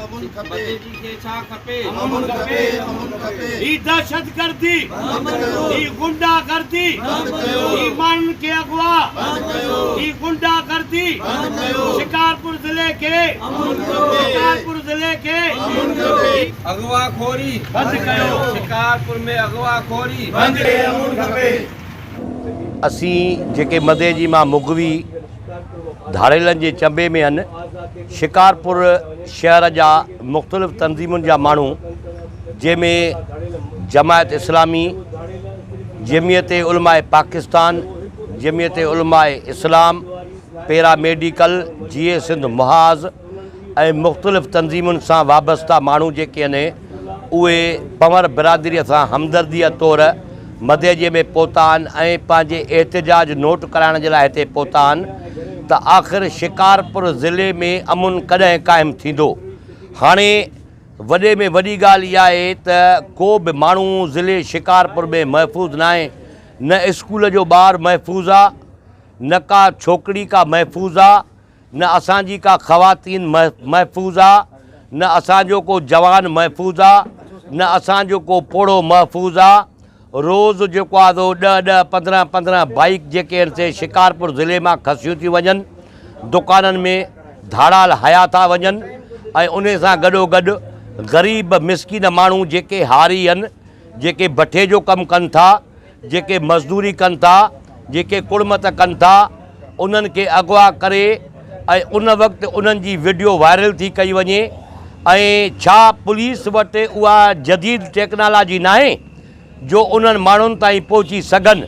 امن کپي. مديجي کي ڇا کپي؟ امن کپي، امن کپي. هي دهشتگردي، بند ڪيو. هي غنڊا گردي، بند ڪيو. هي ماڻهن کي اغوا، بند ڪيو. هي غنڊا گردي، بند ڪيو. شڪارپور ضلعي کي، امن کپي. شڪارپور ضلعي کي، امن کپي. اغوا خوري بند ڪيو. شڪارپور ۾ اغوا خوري بند ڪيو. امن کپي. اسين جيڪي مديجي مان مغوي ڌاڙيلن جي چنبي ۾ هن شڪارپور شهر جا مختلف تنظيمن جا ماڻهو جنهن ۾ جماعت اسلامي، جمعيت علماء پاڪستان، جمعيت علماء اسلام، پيرا ميڊيڪل، جيئي سنڌ محاذ ۽ مختلف تنظيمن سان وابسته ماڻهو جيڪي آهن اهي پنور برادري سان همدرديء طور مدئجي ۾ پهتا آهن ۽ پنهنجي احتجاج نوٽ ڪرائڻ جي لاء هتي پهتا آهن ته آخر شڪارپور ضلعي ۾ امن ڪڏهن قائم ٿيندو؟ هاڻي وڏي ۾ وڏي ڳالهه اها آهي ته ڪو به ماڻهو ضلعي شڪارپور ۾ محفوظ ناهي، نه اسڪول جو ٻار محفوظ آ، نه ڪا ڇوڪري ڪا محفوظ آ، نه اسان جي ڪا خواتين محفوظ آ، نه اسان جو ڪو جوان محفوظ آ، نه اسان جو ڪو پوڙهو محفوظ آ. روز جيڪو آ سو ڏهه ڏهه 15 15 بائيڪ جيڪي آهن سي شڪارپور ضلعي مان کسيون ٿيون وڃن، دڪانن ۾ ڌاڙال هنيا ٿا وڃن ۽ انهي سان گڏوگڏ غريب مسڪين ماڻهو جيڪي هاري آهن، جيڪي بٺي جو ڪم ڪن ٿا، جيڪي مزدوري ڪن ٿا، جيڪي ڪڙمت ڪن ٿا، انهن کي اغوا ڪري ۽ ان وقت انهن جي وڊيو وائرل ٿي ڪئي وڃي ۽ ڇا پوليس وٽ اها جديد ٽيڪنالاجي ناهي جو انهن ماڻهن تائين پهچي سگهن.